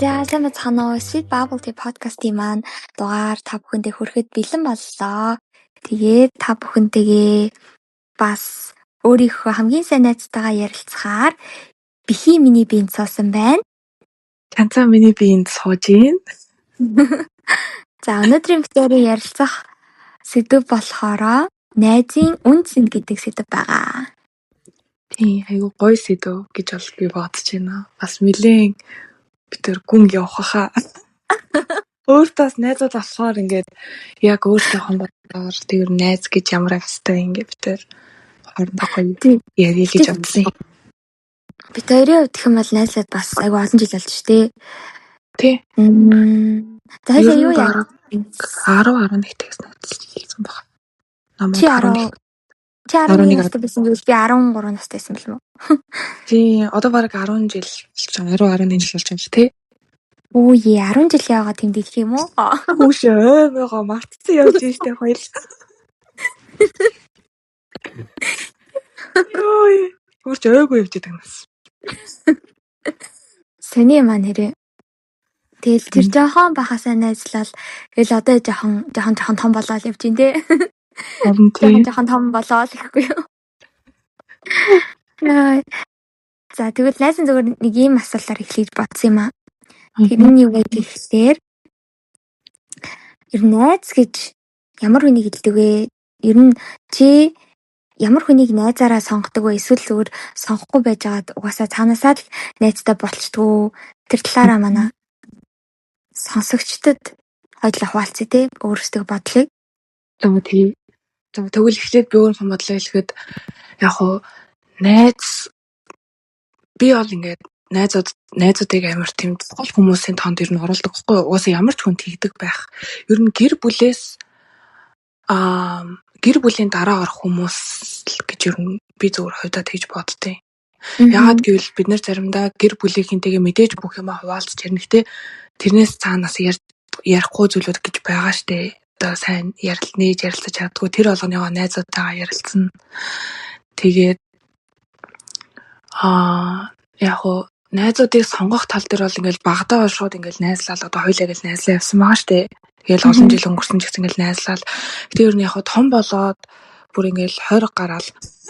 За, сайн байцгаана уу? Sweet Bubble Tea podcast-ийн маань дугаар та бүхэндээ хүрэхэд бэлэн боллоо. Тэгээд та бүхэнтэйгээ бас өөрийнхөө хамгийн сайн найзтайгаа ярилцахаар Бихи миний биед суусан байна. Чанцаа миний биед сууж гин. За, өнөөдрийн бид хоёрын ярилцах сэдэв болохоор найзын үнэ цэнэ гэдэг сэдэв байгаа. Тийм, айгүй гоё сэдэв гэж бол би бодож байна. Бас нэлээн бид тэр гүн явах хаа. Өөртөө бас найзууд болохоор ингээд яг өөрсдийнхөө бодлоор тэр найз гэж ямар байх хэвтэй, ингээд бид тэр хоорондоо гоё ярья гэж бодсон юм. Бид хоёрын хувьд гэх юм бол найзлаад бас айгүй олон жил болж штэ. Тий. За, хоёлаа юу яа? 10 11 тэгс найзлсан баг. Намайг Чи 10 Чи 11 настай байсан гэвэл би 13 настай байсан бэл мүү? Тий, одоо бараг 10 жил болж байгаа. 10 11 жил болж байгаа, тий. Үу е, 10 жил яваа тэмдэглэх юм уу? Хүүш ой мойгоо мартцсан явж штэ хоёул. Йой. Хөрч ойгүй явж идэг нас. Сони юм аа нэрээ. Тэгэл тэр жоохон бахасаа найзлал, тэгэл одоо жоохон жоохон жоохон том болоод явж гин те. Харин жоохон жоохон том болоод гэхгүй юу. За, тэгвэл найзын зүгээр нэг ийм асуултаар эхлэж бодсон юм аа. Тэр нь юу вэ гэхлээр, ер нь найз гэж ямар хүнийг хэлдэг вэ? Ер нь чи ямар хүнийг найзаараа сонгодог вэ? Эсвэл зүгээр сонгохгүй байж байгаад угаасаа цаанаасаа л найзтай болчдгоо. Тэр талаараа манай сонсогчдод хоёулаа хуваалцъя те, өөрсдөө бодлыг. За, тий. За, тэгвэл эхлээд би өөрийнхөө бодлоо хэлэхэд, яг хуу найз би бол ингээд найзуудыг амар тийм чухал хүмүүсийн тоонд ер нь оруулдаг байхгүй юу? Угаасаа ямар ч хүн тэгдэг байх. Ер нь гэр бүлээс гэр бүлийн дараа орох хүмүүс л гэж ер нь би зүгээр хувьдаа тэгж боддیں۔ Яагаад гэвэл бид нар заримдаа гэр бүлийнхэнтэйгээ мэдээж бүх юмаа хуваалцаж ярина. Гэхдээ тэрнээс цаанаас ярихгүй зүйлүүд гэж байгаа штэ. Одоо сайн нээж ярилцаж чаддаггүй, тэр болгоныгоо найзуудтайгаа ярилцсан. Тэгээд яг хуу найзуудыг сонгох тал дээр бол ингээл багадаа бол шууд ингээл найзлал, одоо хоёулаа ингээл найзлаа явсан байгаа штэ. Тэгэл олон жил өнгөрсөн ч гэсэн ингээл найзлал. Гэтэ ер нь яг хуу том болоод бүр ингээл 20 гараал,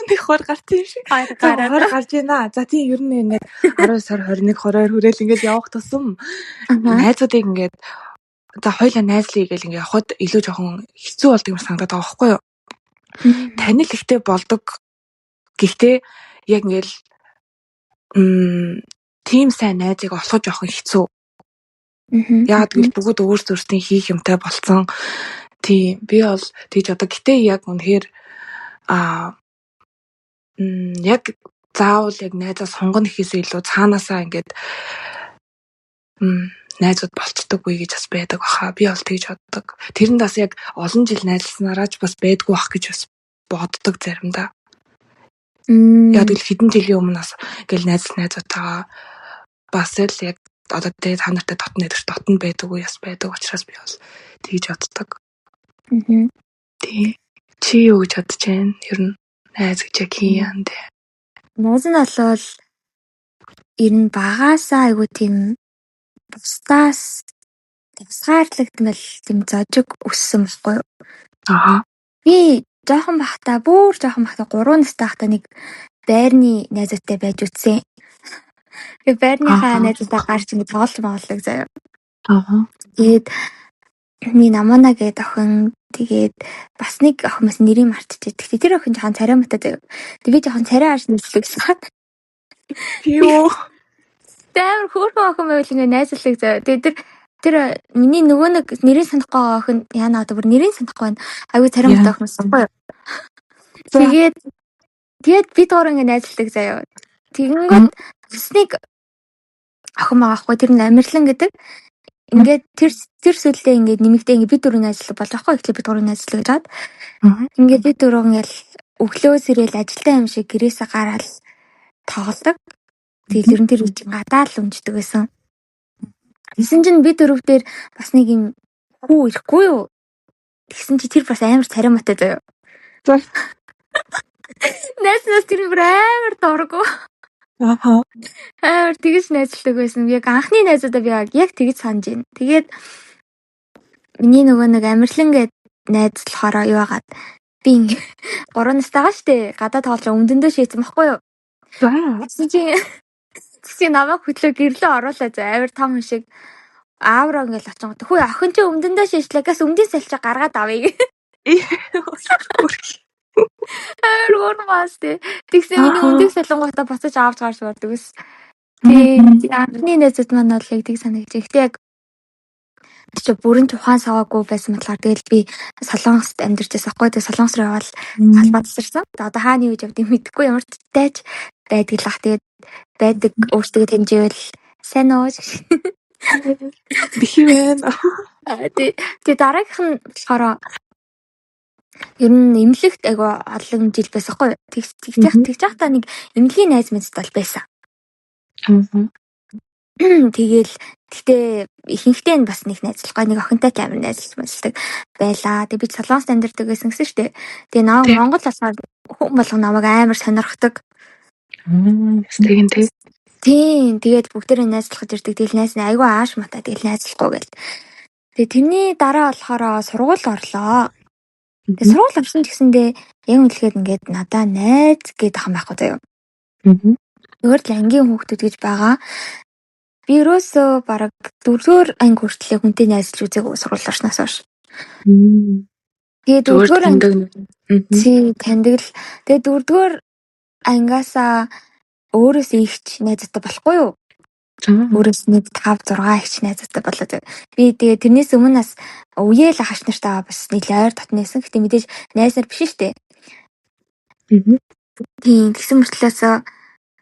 нэг 20 гарсан юм шиг. 20 гараад. 20 гарч байна. За тийм, ер нь ингээд 19 20 21 22 хүрээл ингээд явах тусам найзуудыг ингээд за хоёулаа найзлая гэл ингээд явхад илүү жоохон хэцүү болдог юм санагдаад байгаа байхгүй юу? Танил ихтэй болдог. Гэхдээ яг ингээл тийм сайн найзыг олоход жоохон хэцүү. Яагаад гэвэл бүгд өөр өөрсдийн хийх юмтай болцсон. Тийм, би бол тэгж одоо гэтээ яг үнэхээр яг заавал яг найзаа сонгоно гэхээсээ илүү цаанаасаа ингээд найзууд болцдоггүй гэж бас байдаг баха. Би бол тэгж боддог. Тэрэнд бас яг олон жил найзалснараа ч бас байдгүй бах гэж бас боддог заримдаа. Яг л хэдэн жилийн өмнө бас ингээл найзуудтайгаа бас л яг одоо тэ та нартай дотно гэдэг дотно байдаг уу яс байдаг учраас би бол тэгж боддог. Тий. Чи юу гэж бодож байна? Ер нь найз гэж яг хин яан тэ? Найз нь бол ер нь багаасаа айгүй тийм бусдаас тусгаарлагдмал тийм зожиг өссөн байхгүй юу? Би жоохон байхдаа, бүр жоохон байхдаа, 3 настай байхдаа нэг байрны найзуудтай байж үзсэн. Тэгээ байрныхаа найзуудаа гарч ингэ тоглолт моголдог заяа. Тэгээд нэг Намана гэдэг охин, тэгээд бас нэг охин бас нэрийг мартчихъя. Гэхдээ тэр охин жоохон царай муутай заяа. Тэгээд би жоохон царай харж нийлдэг гэсэн. Тийм үү? Тэгээд амар хөөрхөн охин байвал ингэ найзлдаг заяа. Тэгээд тэр миний нөгөө нэг нэрийг санахгүй байгаа охин яана, одоо бүр нэрийг санахгүй байна. Айгүй царай муутай охин байсан байхгүй юу? Тэгээд бид гурав ингэ найзалдаг заяа. Тэгэнгүүт бас нэг охин байгаа байхгүй, тэр нь Амирлан гэдэг. Ингээд тэр сүлдээ ингээд нэмэгдээ ингээд бид дөрөв найзлаг болж байгаа байхгүй. Эхлээд бид гурав найзлаг гэж хаад. Ингээд бид дөрөв ингээд өглөөс ирээл ажилтан юм шиг гэрээсээ гараал тоглодог. Тэгэл ер нь тэр үе чинь гадаа л өмждөг байсан. Тэгсэн чинь бид дөрөв дээр бас нэг юм хүү ирэхгүй юу? Тэгсэн чи тэр бас амар царай муутай заяа. Найснаас тэр бүр амар дургу. Ааха. Амар тэгж найзалдаг байсан. Яг анхны найзуудаа би яг тэгж санаж байна. Тэгээд миний нөгөө нэг Амарлин гээд найз болохоор юу агаад би ингээ 3 настайгаа штэ гадаа тоглож өмдөндөө шийдсэн байхгүй юу? За. Тэгсэн чинь намайг хөтлөө гэрлөө оруулаа зөө амар том хүн шиг аавраа ингээл очингот хүү охин чи өмдөндөө шийдлээ гээс өмдийн салчаа гаргаад авъя. Амар гор мас тий. Тэгсэн миний өмдийг салангуудаа буцаж авч гарч болдог ус. Тий. Анхны найзууд маань бол яг тийг санагдаж. Гэхдээ яг чи бүрэн ч ухаан саваагүй байсан болохоор тэгэл би Солонгост амьдарч байсан хгүй. Тэгээ Солонгос руу явбал салбаа тасарсан. Тэгээ одоо хаана юу гэж явдгийг мэдэхгүй ямар ч тайч байдаг л ах. Тэгээд байдаг өөртөө таньжвэл сайн уу. Бихи байна. Тэгээ дараагийнх нь болохоор ер нь эмнэлэгт айгүй олон жил байсан хгүй. Тэгж байхдаа нэг эмнэлгийн найз мэд бол байсан. Тэгээл гэхдээ ихэнхдээ нь бас нэг найзлахгүй нэг охинтой ч амар найзалж мэлдэг байлаа. Тэгээ би Солонгост амьдардаг байсан гэсэн шүү дээ. Тэгээ намайг Монгол болохоор хүн болгон намайг амар сонирхдаг. Тэгин тий. Тийм. Тэгээд бүгдээрээ найзлах гэж ирдэг. Тэгэл найз нь айгүй ааш мата. Тэгэл найзлахгүй гэл. Тэгээ тэрний дараа болохоор сургууль орлоо. Тэгээ сургууль орсон ч гэсэндээ яг үнэхээр ингээд надаа найз гэдэг юм байхгүй заяа. Өөр л ангийн хүүхдүүд гэж байгаа. Би ерөөсөө бараг 4-р анги хүртлээр хүнтэй найзалж үзээгүй сургууль орсноос хойш. Тэгээ 4-р анги тий таньдаг л. Тэгээ 4-р ангиасаа өөрөөс ихч найзтай болохгүй юу? Өөрөөс нэг 5 6 ихч найзтай болоод. Би тэгээ тэрнээс өмнө бас үеэл ахаш нартайгаа бас нэлээ ойр дотно байсан. Гэтэ мэдээж найз нар биш шүү дээ. Тийм тэгсэн мөртлөөсөө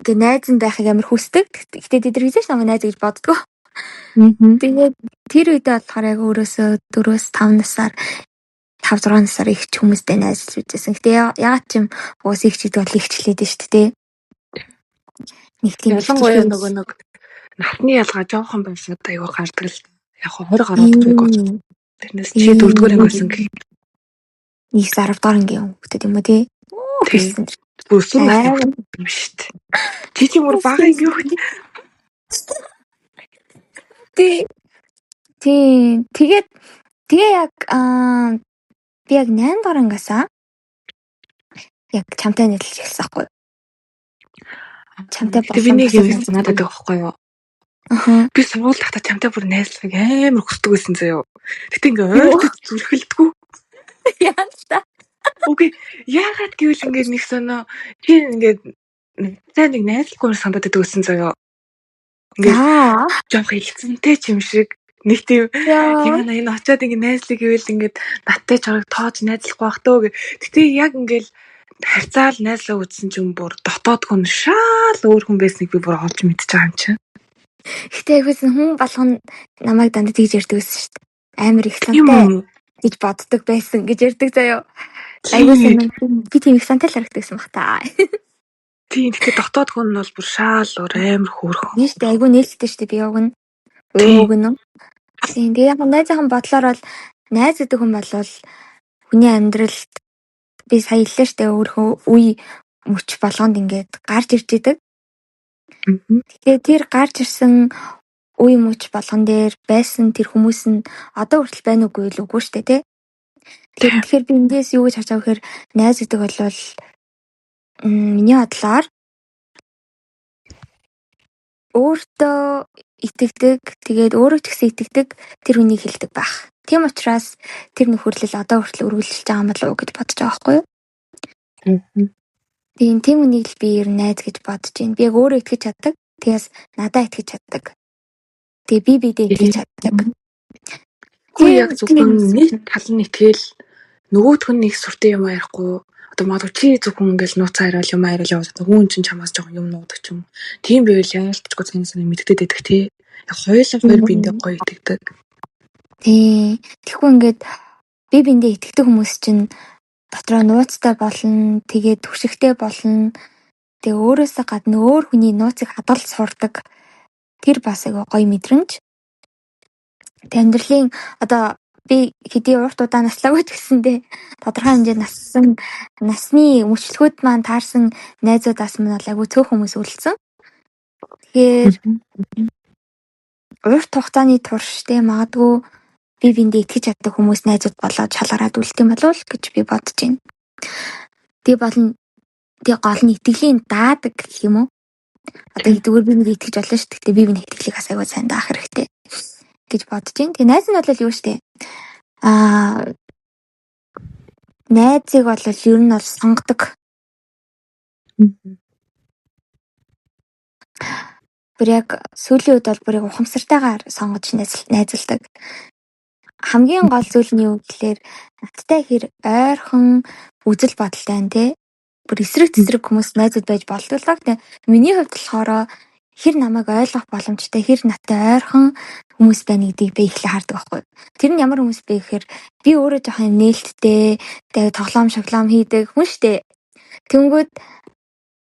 тэгээ найз нь байхыг амар хүсдэг. Гэтэ тэд нар хэзээ ч намайг найз гэж боддгоо. Тэгээд тэр үедээ болохоор яг өөрөөсөө 4-5 насаар 5 6 насаар ихч хүмүүстэй найзалж үзсэн. Гэтэ яагаад ч юм уус ихч гэдэг бол ихчлээд нь шүү дээ. Нэг тийм ялангуяа нөгөө нэг насны ялгаа жоохон байсаад айгүй гардаг л. Яг 20 гараад байг бол. Тэрнээс чи 4-р анги байсан гэх. 9 10 дугаар ангийн хүүхдүүд юм уу тий? Тий. Өсвөр насны хүүхдүүд юм шүү дээ. Чи чи бүр бага ангийн хүүхд. Тий. Тий. Тэгээд тэгээ яг би яг 8 дугаар ангиасаа яг чамтай найзалж эхэлсэн байхгүй юу? Чамтай болсон. Би нэг юм санаад байдаг байхгүй юу? Аха. Би сургууль тахта чамтай бүр найзлахыг амар хүсдэг байсан заяо. Гэтэ ингээ ойртож зүрхэлдэггүй. Яа л та. Үгүй яагаад гэвэл ингээд нэг сонио чи ингээд цай нэг найзлахгүй санаад байдаг байсан заяо. Ингээд жоох илцэнтэй ч юм шиг нэг тийм яана энэ очиад ингээд найзлах гэвэл ингээд надтай чарга тоож найзлахгүй бах төө гэ. Гэтэ яг ингээд харьцаал найзлаа үзсэн чинь бүр дотоод хүн шаал өөр хүн байсныг би бүр олж мэдчихэж байгаа юм чинь. Гэтэ айгүйсэн хүн болгоно намайг дандаа тэгж ярьдаг байсан шүү дээ. Амар их лантай гэж боддог байсан гэж ярьдаг заяо. Айгүйсэн би тийм их сантай л харагдсан бах та. Тийм гэтэ дотоод хүн нь бол бүр шаал өөр амар хөөрхөн. Тийм шүү дээ айгүй нээлттэй шүү дээ би уг нь. Уг нь. Тийм тэгээ яг найзынхан бодлоор бол найз гэдэг хүн бол хүний амьдралд би сая хэллээ шүү дээ өөрөө үе мөч болгонд ингээд гарч ирж идэг. Тэгэхээр тэр гарч ирсэн үе мөч болгон дээр байсан тэр хүмүүс нь одоо хүртэл байна уугүй л үгүй шүү дээ тий. Тэгэхээр би эндээс юу гэж харж байгаа гэхээр найз гэдэг бол миний бодлоор өөртөө итгэдэг, тэгээд өөрөө ч гэсэн итгэдэг тэр хүнийг хэлдэг байх. Тийм учраас тэр нөхөрлөл одоо хүртэл үргэлжилж байгаа юм болов уу гэж бодож байгаа байхгүй юу? Тийм хүнийг л би ер нь найз гэж бодож байна. Би яг өөрөө итгэж чаддаг. Тэгээс надад итгэж чаддаг. Тэгээ би бидээ итгэж чаддаг. Үгүй яг зөвхөн нэг тал нь итгээл нөгөөх нь нэг сүртэй юм ярихгүй. Одоо магадгүй чи зөвхөн ингээл нууцаа яриад юм яриад яваад одоо хүн чинь чамаас жоохон юм нуудаг ч юм. Тийм байвал яалтчгүй цаана цаана мэддэгдээд байдаг тий. Яг хоёулаа хоёр биендээ гоё итгэдэг. Тийм. Тэгэхгүй ингээд би биендээ итгэдэг хүмүүс чинь дотроо нууцтай болно, тэгээд түшигтэй болно. Тэгээ өөрөөсөө гадна өөр хүний нууцыг хадгалж сурдаг. Тэр бас айгүй гоё мэдрэмж. Тэг амьдралын одоо би хэдий урт удаан наслаагүй ч гэсэндээ тодорхой хэмжээнд насны мөчлөгүүд маань таарсан найзуудаас минь бол айгүй цөөх хүмүүс үлдсэн. Тэгэхээр урт хугацааны турш те магадгүй бие биендээ итгэж чаддаг хүмүүс найзууд болоод шалгараад үлдэх юм болов уу гэж би бодож байна. Тэгээ болно, тэгээ гол нь итгэлийн даадаг гэх юм уу? Одоо зүгээр би нэг итгэж болно шүү дээ. Гэхдээ би биений итгэлийг бас аягүй сайн даах хэрэгтэй гэж бодож байна. Тэгээ найз нь бол юу шүү дээ. Найзыг бол ер нь бол сонгодог. Бүр яг сүүлийн үед бол бүр яг ухамсартайгаар сонгож найзалдаг. Хамгийн гол зүйл нь юу гэхээр надтай хэр ойрхон үзэл бодолтой байна те. Бүр эсрэг тесрэг хүмүүс найзууд байж болдог л доо. Миний хувьд болохоор хэр намайг ойлгох боломжтой, хэр надтай ойрхон хүмүүс байна гэдгийг би эхлээ хардаг байхгүй. Тэр нь ямар хүмүүс бэ гэхээр би өөрөө жоохон нээлттэй, тэгээ тоглоом шоглоом хийдэг хүн штэ. Тэнгүүд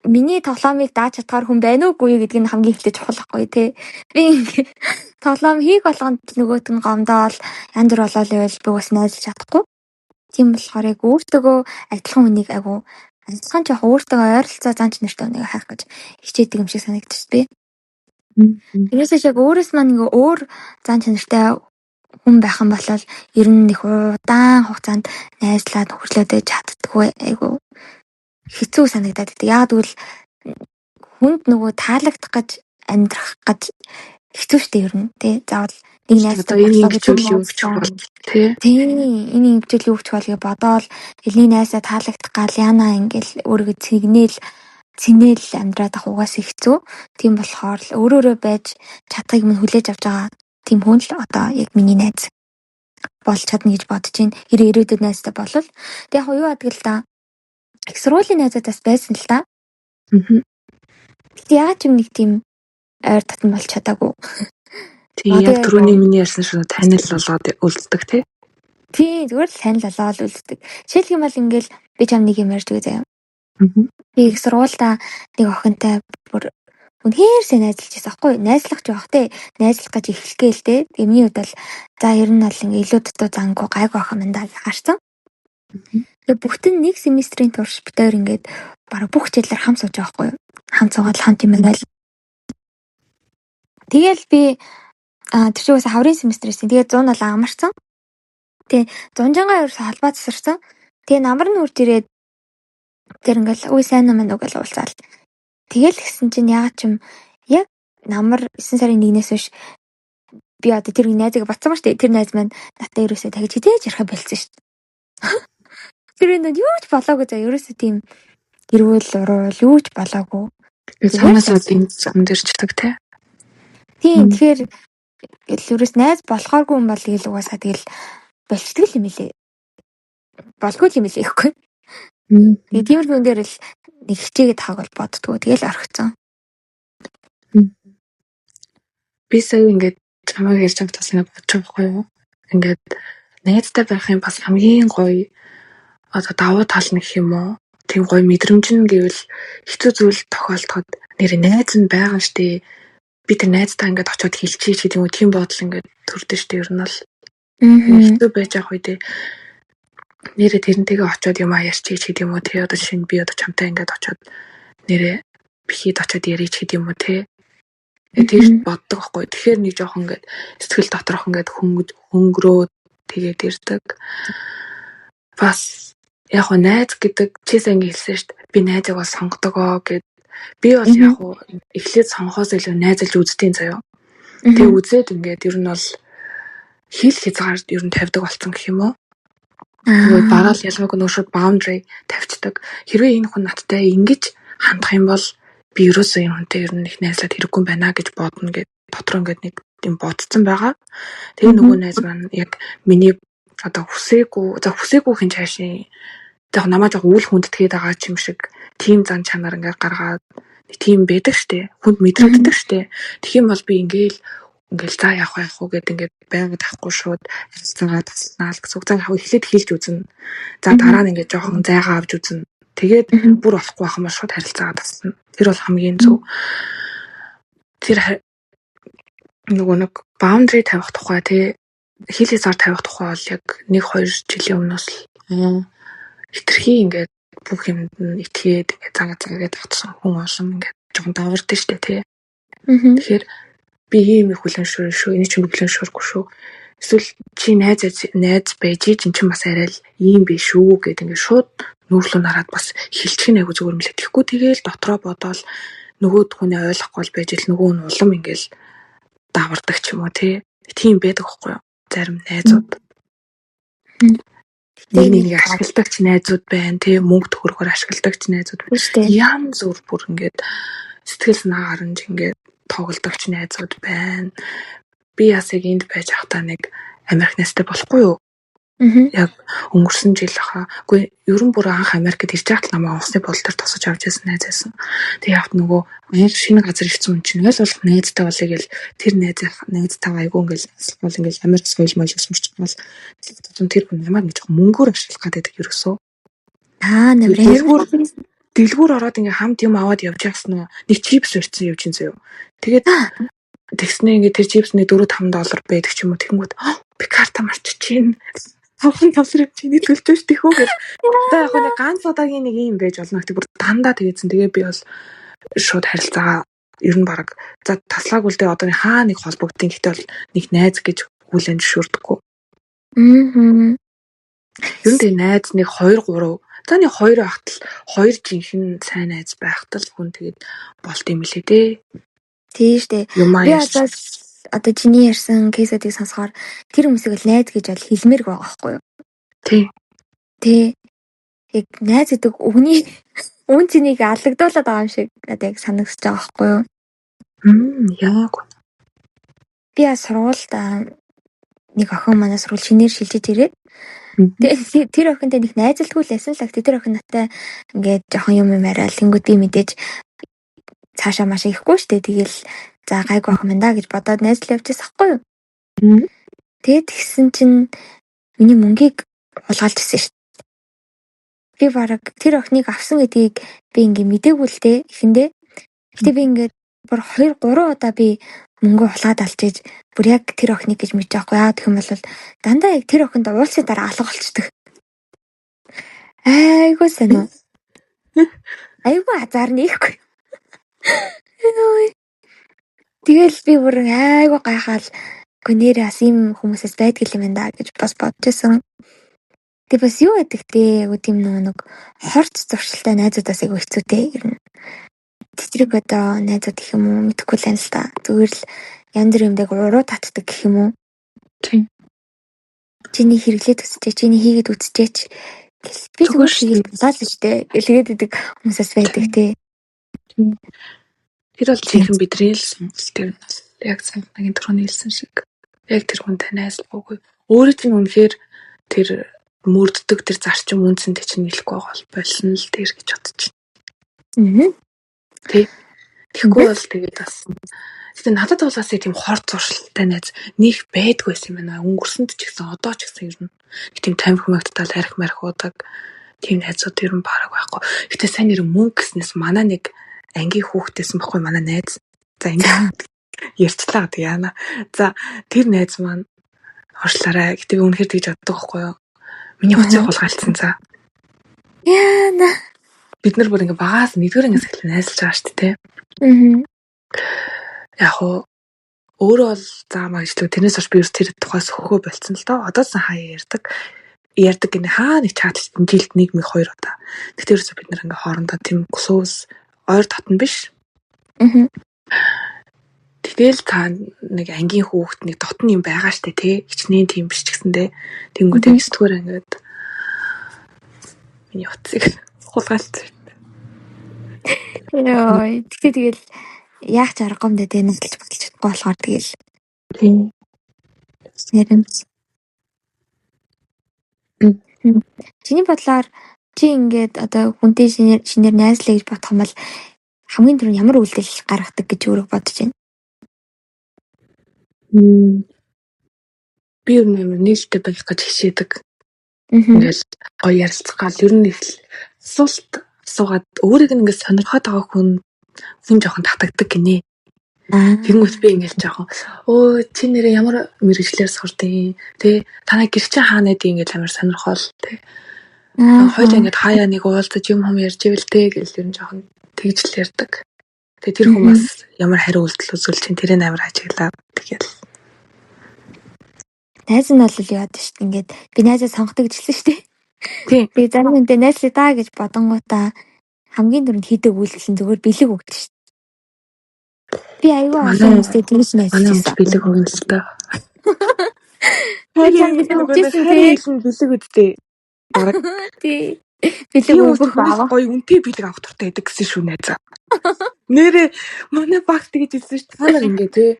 миний тоглоомыг дааж чадхаар хүн байна уугүй юу гэдг нь хамгийн эхлээ чухал байхгүй тий. Би ингээ тоглоом хийх болгонд нөгөөт нь гомдоол янз бүр болоод байвал би бас найзалж чадахгүй. Тийм болохоор яг өөртөөгөө адилхан хүнийг айгу адилхан жоох өөртөө ойролцоо зан чанартай хүнийг хайх гэж хичээдэг юм шиг санагдчих би. Тэрнээс яг өөрөөс маань ингээ өөр зан чанартай хүн байх юм бол ер нь нэг удаан хугацаанд найзлаад нөхөрлөөд байж чаддаггүй айгу хэцүү санагдаад байдаг. Яагаад гэвэл хүнд нөгөө таалагдах гэж амьдрах гэж хэцүү шттэ ер нь тий. Заавал нэг найзтай энэ ингэчүүл юу гэж бол тий. Тийм, энэ ингэчүүл юу гэж бол гэж бодоол нэг найзаа таалагдах гал яана ингээл өөрийгөө цэгнээл цэнээл амьдраад ах угаасаа хэцүү. Тийм болохоор л өөрөөрөө байж чадхыг минь хүлээж авч байгаа тийм хүн л одоо яг миний найз болж чадна гэж бодож байна. Хэрэг ирээдүйд найзтай болвол. Тэг яг юу адаг л да. Их сургуулийн найзууд бас байсан л та. Гэтэ яагаад ч юм нэг тийм ойр татан болж чадаагүй. Тийм, яг түрүүний миний ярьсан шиг танил болоод үлддэг тий. Тийм, зүгээр л танил болоод үлддэг. Жишээлх юм бол ингээл би чам нэг юм ярьж өгье заяа. Би их сургуультай нэг охинтой бүр үнэхээр сайн найзалж байсан аахгүй юу? Найзлах ч байх те. Найзлах гэж эхлэх гээл те. Тэгээ миний хувьд бол за ер нь бол ингээ илүү дутуу зангүй гайгүй охин байна да гэж харсан. Тэгээ бүтэн нэг семестрийн турш бид хоёр ингээд бараг бүх хичээлээр хамт сууж байгаа байхгүй юу? Хамт суугаад хамт юм байна. Тэгээл би тэр чинь угаасаа хаврын семестр байсан. Тэгээд 170 амарсан. Тэгээ зунжангаа ерөөсө холбоо тасарсан. Тэгээ намар нь үрж ирээд тэр ингээл үй сайн уу мэн үү гэж уулзаал. Тэгээл гисэн чинь яагаад ч юм яг намар 9 сарын 1-ээс хойш би одоо тэр найзыг батсан ба штэ. Тэр найз маань надтай ерөөсөө тагж хизээж ярих болцсон штэ. Тэр энэ юу ч болоогүй заа ерөөсөө тийм эрүүл уруул юу ч болоогүй. Би цаанаас энэ зам дээр чдаг те. Тийм, тэгэхээр ерөөс найз болохооргүй юм бол тэгэл угаасаа тэгэл болчдөг юм лээ. Болгүй юм лээ гэхгүй. Тэгээ тиймэрхүү дээр л нэг хичээгээд тааг бол боддгоо. Тэгэл орхицсан. Би сая ингээд чамайг ярьж байхад бас ингээд бодож байгаа байхгүй юу? Ингээд найзтай байхын бас хамгийн гоё одоо давуу тал нь гэх юм уу? Тийм гоё мэдрэмж нь гэвэл хэцүү зүйл тохиолдоход нэр найз нь байгаа штэ. Би тэр найзтаа ингээд очиод хэлчихье гэдэг юм уу? Тийм бодол ингээд төрдөө штэ ер нь бол. Хэцүү байж байгаа үедээ нэрээ тэрнтэйгээ очиод юм ярьчих гэдэг юм уу те, одоо жишээ нь би одоо чамтай ингээд очиод нэрээ бихийд очиод ярьж гэдэг юм уу те. Тэр боддог байхгүй. Тэгэхээр нэг жоохон ингээд сэтгэл доторх ингээд хөнгөрөө тэгээд ирдэг. Бас яг хуу найз гэдэг чи сайн ингэ хэлсэн шүү дээ. Би найзыг бол сонгодогоо гэд. Би бол яг хуу эхлээд сонгохоос илүү найзалж үзтiin заяа. Тэгээ үзээд ингээд ер нь бол хил хязгаар ер нь тавьдаг болсон гэх юм уу? Нөгөө бараал ялгаагүй нөгөө шууд boundary тавьчихдаг. Хэрвээ энэ хүн надтай ингэж хандах юм бол би ерөөсөө энэ хүнтэй ер нь их найзлаад хэрэггүй байна гэж бодно гэд дотроо ингээд нэг юм бодцсон байгаа. Тэгээ нөгөө найз маань яг миний одоо хүсээгүй, за хүсээгүй хин цаашийн яг намаа жоо үл хүндэтгээд байгаа ч юм шиг тийм зан чанар ингээд гаргаад тийм байдаг штэ. Хүнд мэдрэгддэг штэ. Тэгэх юм бол би ингээл за яах вэ яах вэ гэд ингээд байнга тахгүй шууд харилцаагаа таслана л гэсэн үг. За яг эхлээд хэлж үзнэ. За дараа нь ингээд жоохон зайгаа авч үзнэ. Тэгээд бүр болохгүй байх юм бол шууд харилцаагаа таслана. Тэр бол хамгийн зөв. Тэр нөгөө нэг boundary тавих тухай тий хил хязгаар тавих тухай бол яг 1-2 жилийн өмнөөс л хитрхи ингээд бүх юмд нь итгээд ингээд заа заа гэдээ татсан хүн олон ингээд жоохон давардаг штэ тий. Тэгэхээр би ийм их хүлээн зөвшөөрнө шүү. Энийг чинь би хүлээн зөвшөөрөхгүй шүү. Эсвэл чи найз найз байж ин чинь бас арай л ийм биш шүү гэд ингээд шууд нүүрлүү нараад бас хэлчих нь айгу зүгээр юм лээ. Тэгэхгүй тэгээл дотроо бодоол нөгөө хүний ойлгохгүй л байж ил нөгөө нь улам ингээл давардаг ч юм уу тий. Тийм байдаг байхгүй юу? Зарим найзууд. Нэг нэгийг ашигладаг ч найзууд байна тий. Мөнгө төгрөгөөр ашигладаг ч найзууд байна. Янз бүр бүр ингээд сэтгэл санаа харамж ингээд тоглодог ч найзууд байна. Би бас яг энд байж байхдаа нэг Америк найзтай болохгүй юу? Яг өнгөрсөн жил хаа. Үгүй ер нь бүр анх Америкт ирж байхад намайг онгоцны буудлын дээр тосож авч байсан найз байсан. Тэгээ явт нөгөө анх шинэ газар ирсэн хүн чинь ойл болох найзтай болъё гэл тэр найзтайгаа айгүй ингээл бол ингээл Америк соёл моёл сурч бол тэр хүн намайг ингэ жоохон мөнгөөр ашиглах гэдэг ерөөсөө. Аа нэмэр дэлгүүр ороод ингээ хамт юм аваад явж явсан уу? Нэг чипс өрцөн явж ин заяо. Тэгээд тэгснээ ингээ тэр чипсний 4 5 доллар байдаг ч юм уу. Тэгэнгүүт би карта марчиж чинь. 5 доллар юм чиний төлж ш тэхүү гэл. За яг нэг ганц удаагийн нэг юм байж болно. Гэтэ бүр дандаа тэгээдсэн. Тэгээ би бол шууд харилцаагаа ер нь баг за таслаагүй л дээ одоо хаа нэг холбогдсон. Гэтэ бол нэг найз гэж хүлээн зөвшөөрдөггүй. Мм. Ер нь тэгээ найз нэг 2 3 за нэг 2 байхад л 2 жинхэнэ сайн найз байхад л хүн тэгээд болт юм лээ дээ. Тийм штэ. Би одоо чиний ярьсан кейсүүдийг сонсохоор тэр хүмүүсийг л найз гэж бол хэлмээргүй байгаа байхгүй юу? Тий. Тий. Яг найз гэдэг үгний үн цэнийг аллагдуулаад байгаа юм шиг надад яг санагдаж байгаа байхгүй юу? Яг. Би сургуульд нэг охин манай сургууль шинээр шилжиж ирээд тэгээ тэр охинтой нэг найзалгүй л байсан л гэхдээ тэр охин надтай ингээд жоохон юм юм яриад тэнгүүд би мэдээж цаашаа маш ихгүй штэ. Тэгэл за гайгүй охин байна да гэж бодоод найзлал явчихсан байхгүй юу? Тэгээд тэгсэн чинь миний мөнгийг хулгайлж ирсэн шүү дээ. Би бараг тэр охиныг авсан гэдгийг би ингээ мдээгүй л дээ эхэндээ. Гэтэ би ингээд бүр 2 3 удаа би мөнгө хулгаад алж иж бүр яг тэр охиныг гэж мэдэж байгаа хгүй яа гэх юм бол дандаа яг тэр охинд уулзсны дараа алга болчдөг. Айгуу сайн уу. Айгуу азар нэхгүй. Тэгэл би бүр айгуу гайхаал үгүй нэрээ бас ийм хүмүүсээс байдаг юм байна да гэж бас бодож исэн. Тэг бас юу гэдэг те айгуу тийм нөгөө нэг хорц зуршилтай найзуудаас айгуу хэцүү те ер нь. Тэтрийг одоо найзууд гэх юм уу мэдэхгүй л байна л та. Зүгээр л янз бүрийн юмдаг уруу татдаг гэх юм уу. Тийм. Чиний хэрэглээд үзчихээ, чиний хийгээд үзчихээч гэл би зүгээр хийгээд болоо л штэ гэлгээд идэг хүмүүсээс байдаг те. Тийм. Тэр бол жинхэнэ бидний л сонголт тэр нь бол яг санагийн түрүүний хэлсэн шиг яг тэр хүнтэй найзлахгүй. Өөрөө чинь үнэхээр тэр мөрддөг тэр зарчим үндсэндээ чинь нийлэхгүй байгаа бол болсон л тэр гэж бодож байна. Тий. Тэгэхгүй бол тэгээд бас гэтээ надад бол бас тийм хор зуршилтай найз нэх байдгүй байсан юм байна. Өнгөрсөнд ч гэсэн одоо ч гэсэн ер нь тийм тамхи мэгтал арх марх уудаг тийм найзууд ер нь бараг байхгүй. Гэтэ сайн нэр мөнгө гэснээс манай нэг ангийн хүүхдээсэн баггүй манай найз. За ингэ ярьчлаа гэдэг яана. За тэр найз маань уушлаарай. Гэтэ би үнэхээр тэгж боддог байхгүй юу? Миний утсыг хулгайлцсан за. Яана. Бид нар бүр ингээ багаас нэгдүгээр ангиас эхлэн найзалж байгаа шүү дээ, тэ. Яг уу өөрөө бол заамаа гэж л тэрнээс хойш би ерөөс тэр тухай сөхөө болцсон л доо. Одоо ч хаяа ярьдаг. Ярьдаг гинэ хаа нэг чат жилд 1 мэг 2 удаа. Тэгтээ ерөөсөө бид нар ингээ хоорондоо тийм close ойр дотн биш. Тэгэл та нэг ангийн хүүхэд нэг дотн юм байгаа штэ тий. Хичнээн тийм биш ч гэсэндээ тэнгүүд яг 9 дугаар ангид миний утсыг хулгайлцсан. Йоо, тэгтээ тэгэл яах ч аргагүй юм дээ тий найзалж баталж чадахгүй болохоор тэгэл. Тийм. Нэрэн. Чиний бодлоор чи ингээд одоо хүнтэй шинээр найзлаа гэж бодох юм бол хамгийн түрүүнд ямар үйлдэл гаргадаг гэж өөрөө бодож байна? Би ер нь амар нээлттэй байх гэж хичээдэг. Ингээл гоё ярилцах гал ер нь их асуулт асуугаад өөрийг нь ингээд сонирхоод байгаа хүн жоохон татагддаг гинэ. Тэгэнгүүт би ингээл жоохон өө чи нэрээ ямар мэргэжлээр сурдیں۔ Тэ танай гэр чинь хаана байдгийг ингээл амар сонирхоол тэ. Хоёул ингээд хаяа нэг уулзаж юм хум ярьж ивэл тэ гэл ер нь жоохон тэгж л ярьдаг. Тэгээ тэр хүн бас ямар хариу үйлдэл үзүүлж чинь тэрийг амар ажиглаад тэгэл. Найз нь бол яад шүү дээ. Ингээд би найзаа сонгодог гэж хэлсэн шүү дээ. Тийм. Би зарим хүнтэй найзлаа даа гэж бодонгуудаа хамгийн түрүүнд хийдэг үйлдэл нь зүгээр бэлэг өгдөг шүү дээ. Би аюу олон хүмүүстэй тэгж найзлаж Манай хүн байсан. бэлэг өгнө л дөө. Би чам бэлэг өгчээсэн Харин хэлэн бэлэг үдтэй. Бараг тий. Бэлэг тийм хүмүүс өгөх хүнээс авах. гоё үнэтэй бэлэг авах дуртай байдаг гэсэн шүү найзаа. Нэрээ манай багш тэгж хэлсэн шүү. Та нар ингээ те.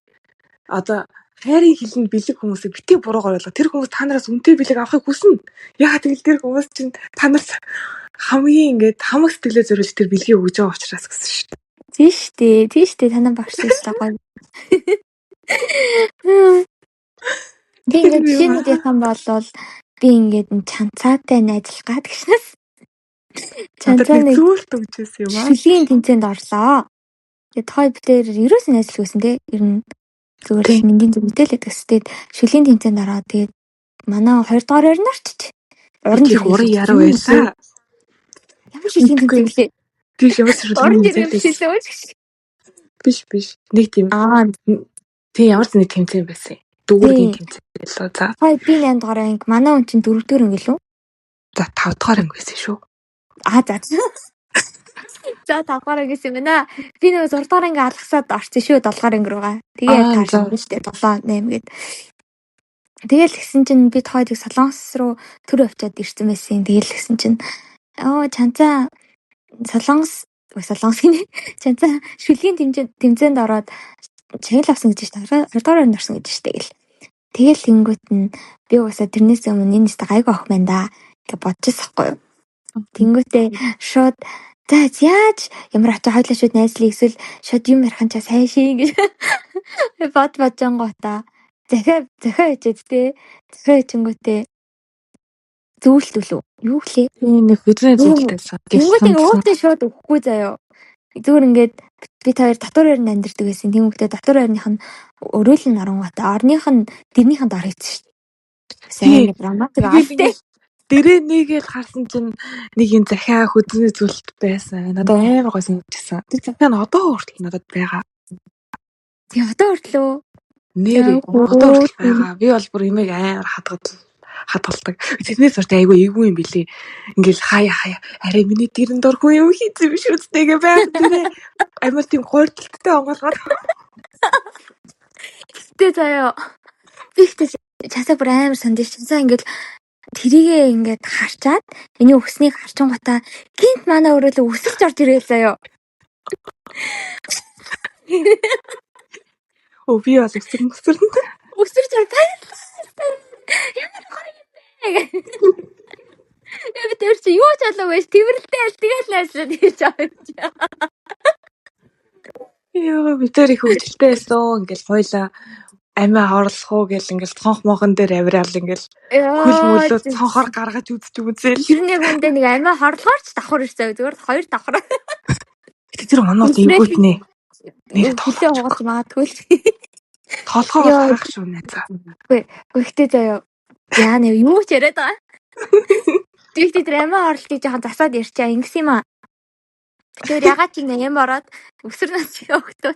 Одоо хайрын хилэнд бэлэг хүмүүсийг битгий буруугаар ойлгоо. Тэр хүмүүс та нараас үнэтэй бэлэг авахыг хүснэ. Яагаад гэвэл тэр хүмүүс чинь та нараас хамгийн ингээд хамаг сэтгэлээ зориулж тэр бэлгийг өгж байгаа учраас гэсэн шүү. Тийм шүү дээ. Тийм шүү дээ. Танай багш шүү гоё. Би ингээд жишээнүүд ярих юм бол би ингээд чанцаатай найзлах гад гэснээс Надад чанцаа нэг нэг зөөлт өгч байсан юм аа. шүлгийн тэмцээнд орлоо. Тэгээд хоёр бид тэр ерөөсөн найзлахгүйсэн те. Ер нь зүгээр л мэндийн зүгтэй л байдаг. Тэгээд шүлгийн тэмцээнд ороод тэгээд манай 2 дугаар байранд орчиж. Уран Их уран яруу байлаа. Ямар шүлгийн тэмцээн гэлээ? Тийш ямар шүлгийн Уран тэмцээн яруу шилээ өөч. Биш биш. Нэг тийм. Аа. Тийм ямар ч нэг тэмцээн байсан. Дүүргийн тэмцээн лөө. За. Хай би 8 дугаар анги, манай хүн чинь 4 дугаар анги лүү? За 5 дугаар анги байсан шүү. Аа за. За 5 дугаар анги гэсэн юм байна. Би нөгөө 6 дугаар анги алгасаад орсон шүү 7 дугаар анги руугаа. Тэгээ яг таарсан шүү дээ 7 8 гээд. Тэгэл гисэн чинь бид хоёрыг Солонгос руу төр авчиад ирсэн байсан. Тэгэл гисэн чинь оо чанцаа Солонгос Солонгос гинэ. Чанцаа шүлгийн тэмцээнд ороод шагнал авсан гэж шүү дээ. 2 дугаар байранд орсон гэж шүү дээ гэл. Тэгэл тэнгүүт нь би угаасаа тэрнээс өмнө энэ нэстэ гайгүй ах байна да гэж бодчихсон байхгүй юу. Тэнгүүтээ шууд за яаж ямар очиж хойлоо шууд найзлаа эсвэл шууд юм ярих нь чаа сайн шин гэж бод божонгоотаа захиа ичээд те захиа ичингүүтээ зүүлт үлээ юу гэлээ. Тийм нэг хөзрийн зүүлт байсан. Тэнгүүтээ өөдөө шууд өгөхгүй заяо. Зүгээр ингээд бид хоёр татвар байранд амьдардаг байсан. Тэнгүүтээ татвар байрных нь өрөөл нь оронгоотаа орных нь дэрнийх нь дор хийсэн шүү дээ. Сайн драматик аалтай. Дэрээ нэгээл харсан чинь нэг юм захиа хөзрийн зүйлт байсан. Надад амар гой санагдчихсан. Тэр захиа нь одоо хүртэл надад байгаа. Тий одоо хүртэл үү? Нэр одоо хүртэл байгаа. Би бол бүр имийг амар хадгалдаг. Тэрнээс сурч айгүй эвгүй юм билий. Ингээл хаяа хаяа арай миний дэрэн дор хүн юм хийсэн биш үстэйгээ байг тэрэ амар тийм гуйрдaltaй онгоолгоод. Гэтэ заяа. Би ихтэй часаа бүр амар сандж часаа ингээл тэрийгээ ингээд харчаад миний өгснийг харчингуудаа гинт манай өрөөлөө өсөрч орж ирээл заяа. Өө би бол өсөрн өсөрн. Өсөрч ор баярлалаа. Ямар гоё юм бэ. Би тэр чи юу ч болоогүй ш тэрвэрлтэй аль тэгэл найзлаад хийж байгаа юм чи. Йоо би тэр их хөвгөлтэй байсан. Ингээл хоёлаа амиа хорлох уу гэл ингээл цонх мохон дээр авираал ингээл хөл мөлөө цонхоор гаргаж үзэж үзээл. Тэр нэг хүндээ нэг амиа хорлохоор ч давхар ирсэн. Зүгээр хоёр давхар. Гэтэ тэр манууд эвгүүтнэ. Нэр толгой хугалж магадгүй л. Толгой бол харах шүү найзаа. Үгүй гэхдээ заяа. Яа нэ юу ч яриад байгаа. Тэгтээ тэр амиа хорлолтыг жоохон засаад ярьчаа ингэсэн юм аа. Тэр ягаад ч юм ороод өсөр нас явагдав.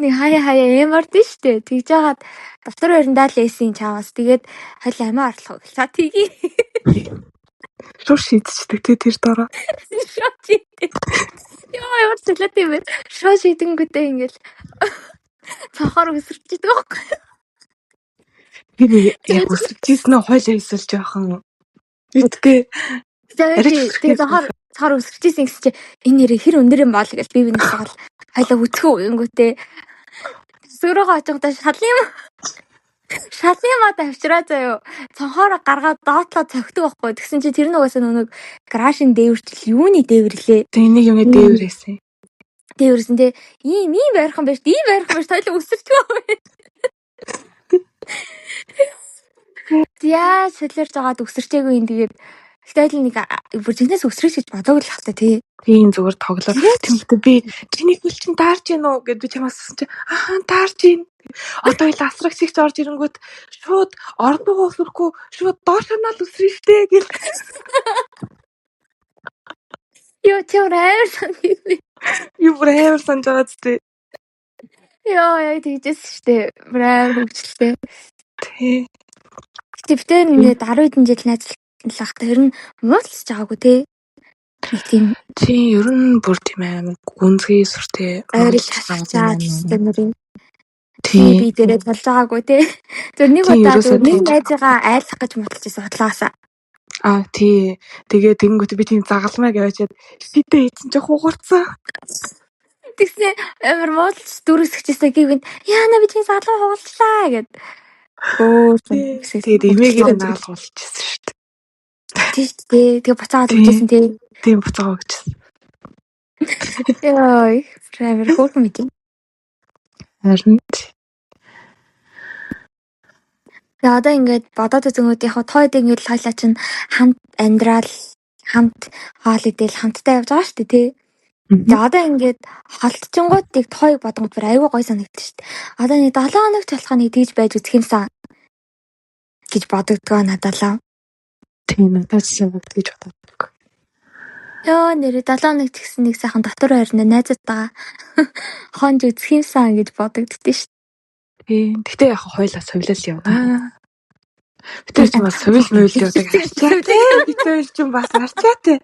Нэг хаяа хаяа эм ордон штэ. Тэгж жагаад дотор байрандаа л ээсэн чамаас. Тэгээд хойл амиа орлох гэл. За тгий. Шууд шийдчихдэг тий тэр дороо. Шууд шийддэг. Йоо ямар цалаад юм бэ. Шууд шийдэнгүүтээ ингээл цонхоор өсөрчдөг байхгүй. Тэр яг өсөрчсэн нь хойлоо эсвэл жоохон мэдгүй. Тэр цонхоор өсөрчсэн гэсэн чи энэ нэрээ хэр өндөр юм бол гэж би бинээс гол хойлоо үцхүү гингүүтээ сүрөөгөө очихдаа шалын юм авчраа заяо. Цонхоор гаргаад доотлоо цогтөг байхгүй. Тэгсэн чи тэр нугасаа нэг гаражын дээвэрчл юуны дээвэрлээ. Тэг нэг юмны дээвэрээсэн. Дээвэрсэн те ийм ийм байрхан байж ийм байрхан байж тойлоо өсөрчгөө. Яа солиорж байгаад өсөрчээгүй юм тэгээд гэтэл нэг бүр жинээс өсрөж гэж бодоог л хальта тий. Тийм зүгээр тоглоо. Тэмдэг би чиний хөл чинь даарж гин үү гэд би чамаас асуусан чи аа даарж гин. Одоо ил асраг чигч орж ирэнгүүт шууд ордогоо өсөрөхгүй шууд доош ханаал өсрөн штэ гэл. Йоо чи амар саний. Би бүр амар санаж байгаа зү. Йоо, яг тэгжсэн штэ. Бүр амар хөвгчлээ. Тий. Гэтэ бид тэр ингээд 10 хэдэн жил найзлах та ер нь муудалцж байгаагүй те. Нэг тийм Тийм, ер нь бүр тийм амар гүнзгий сүртэй ойрол муудалцж байгаагүй хасчаад юм. нүрийн Тийм. би дээрээ тулж байгаагүй те. Тэр нэг Тийм, удаа ерөөсөө нэг тэгж найзыгаа айлах гэж муудалж байсан худлаасаа. Аа, тий. Тэгээ тэгэнгүүт би тийм загалмайг аваачаад шидэ хийсэн чи хугарцсан. Тэгснэ амар муудалж дүрсгчээсээ гівгэнд яана би чинь загалмай хугалчлаа гэд. Хөөх гэсэн. Тэгээд эмээгээр наалгуулчихсан шүү дээ. Тийм шүү дээ. Тэгээ буцаагаад өгчээсэн тий. Тийм, буцаагаа өгчээсэн. Йой, амар хөөрхөн мэт. Харин Тэгээ одоо ингээд бодоод үзэнгүүт яг тоо хэд ингээд хоёлаа чинь хамт амьдрал, хамт хоол идэл хамтдаа явж байгаа шүү дээ тий. Тэгээ одоо ингээд холдчингууд яг тооёг бодонгууд бүр аюу гой санагдчих шүү дээ. Одоо нэг 7 хоног ч болох нэг тэгж байж үзэх юмсан гэж бодогдгоо надад л. Тийм, надад ч яг тэгж бодогддог. Йоо, нэрээ 7 хоног ч гэсэн нэг сайхан дотор байрна найзуудтайгаа хонж үзэх юмсан гэж бодогддөө шүү. Тийм. Гэтэ яг хоёлаа совилол явна. Бид тэр чинь бас совил муйл явдаг арчаатай. Бид хоёр чинь бас арчаатай.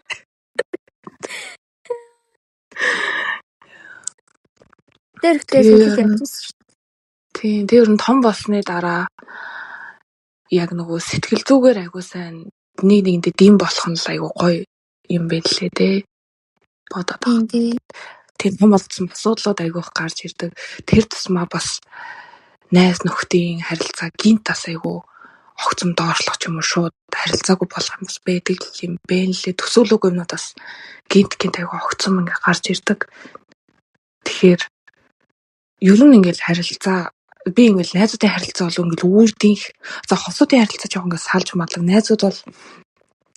Тэр ихтэй совилол явчихсан шүү. Тийм. Тэр нь том болсны дараа яг нөгөө сэтгэл зүгээр айгуу сайн нэг нэгэндээ дэм болох нь л айгуу гоё юм байна лээ дээ. Бодоод байгаа. Тийм. Тийм, том болсон асуудлууд айгуу их гарч ирдэг. Тэр тусмаа бас найз нөхдийн харилцаа гинт бас айгуу огцом доошлох ч юм уу шууд харилцаагүй болох юм бас байдаг юм бэ лээ. Төсөөлөөгүй юмнууд бас гинт гинт айгуу огцом ингээ гарч ирдэг. Тэгэхээр ер нь ингээл харилцаа би ингээл найзуудын харилцаа бол ингээл үрдийнх за хосуудын харилцаа жоохон ингээ салж мадлаг. Найзууд бол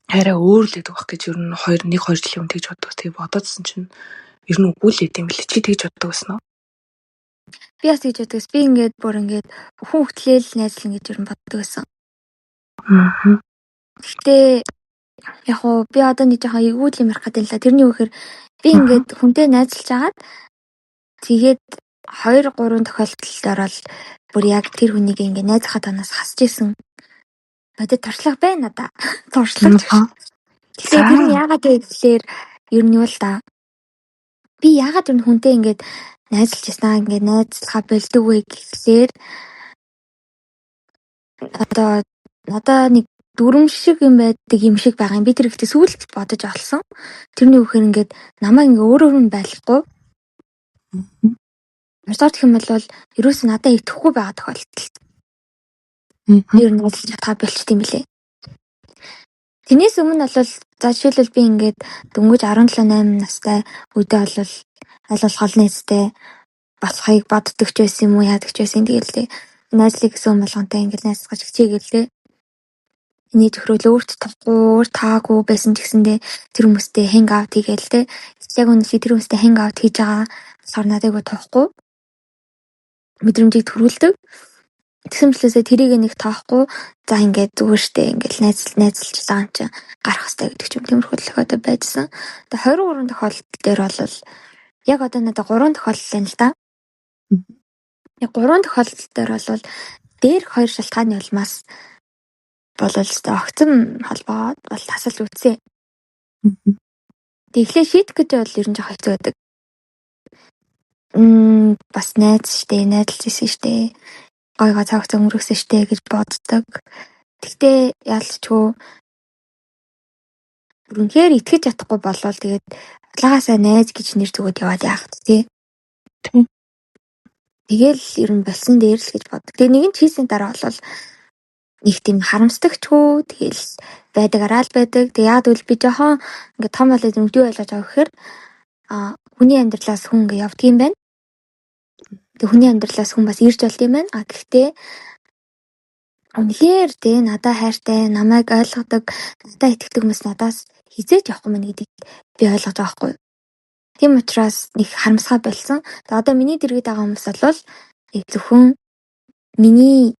арай өөр л байдаг байх гэж ер нь 2 1 2 жилийн өмнө тэгж боддог. Тэгээ бодоодсэн чинь ер нь үгүй л байд юм бэлээ. Чи тэгж боддог байсан уу? Би бас тэгж боддог. Би ингээд бүр ингээд хүн хөтлөөл найзлан гэж ер нь боддог байсан. Гэхдээ яг уу би одоо нэг жоохон эвгүй юм ярих гэдэг л да. Тэрний юу гэхээр би ингээд хүнтэй найзалж агаад тэгээд 2 3 тохиолдолд ороод бүр яг тэр хүнийг ингээд найзлахаа танаас хасж исэн. Надад туршлага байна надаа. Туршлага. Тэгэхээр тэр нь яагаад вэ гэхлээр ер нь юу л да. Би яагаад тэр хүнтэй ингээд найзалж яснаа ингээд найзлахаа болдог вэ гэхлээр одоо надаа нэг дүрм шиг юм байдаг юм шиг байгаа юм. Би тэр ихтэй сүүлд бодож олсон. Тэрний үхээр ингээд намайг ингээ өөрөөр нь байлгахгүй. Урдаар гэх юм бол ерөөс нь надад итгэхгүй байгаа тохиолдолд. Ер нь уулзах чадхаа болчт юм билээ. Тэрнээс өмнө бол за жишээлбэл би ингээд дөнгөж 17 8 настай үедээ бол аль болох олон найзтай болохыг боддог ч байсан юм уу яадаг ч байсан. Тэгэл тэ найзлыг гэсэн хүн болгонтой ингээд найзлах гэж хичээгээл тэ. Миний тохирол өөрт тухгүй, өөр таагүй байсан ч гэсэндээ тэр хүмүүстэй hang out хийгээл тэ. Яг үнэхээр тэр хүмүүстэй hang out хийж байгаа болохоор надад айгүй тухгүй мэдрэмжийг төрүүлдэг. Тэгсэн мэтлээсээ тэрийг нэг тоохгүй за ингээд зүгээр штэ ингээд найзалж байгаа юм чинь гарах хэвээр гэдэг ч юм тиймэрхүү тохиолдол байжсан. Тэгээ 23 тохиолдол дээр бол яг одоо надад 3 тохиолдол байна л да. Яг 3 тохиолдол дээр бол дээрх 2 шалтгааны улмаас болол өстой огцом холбоо бол тасалж үтсэн. Тэгэхээр шийдэх гэж бол ер нь жоох хэцүү байдаг. Бас найз штэ, найзалж исэн штэ. Гой гой цаг хугацаа өнгөрөөсөн штэ гэж боддог. Тэгтээ яалчгүй үнэхээр итгэж чадахгүй болвол тэгээд удлаагаасаа найз гэж нэр зүгүүд яваад яах вэ тий. Тэгэл ер нь болсон дээр л гэж боддог. Тэгээ нэг нь хийсний дараа бол нэг тийм харамсдагчгүй тэгэл байдаг араа л байдаг. Тэгээ яагаад гэвэл би жоохон ингээд том болоод юу ойлгож байгаа гэхээр хүний амьдралаас хүн ингээд явдаг юм байна. Тэгээ хүний амьдралаас хүн бас ирж болд юм байна. А гэхдээ үнэхээр тэ надад хайртай, намайг ойлгодог, надад итгэдэг хүмүүс надаас хизээж явахгүй мэн гэдгийг би ойлгож байгаа байхгүй юу. Тийм учраас нэг харамсгаа болсон. Тэгээ одоо миний дэргэд байгаа хүмүүс бол яг зөвхөн миний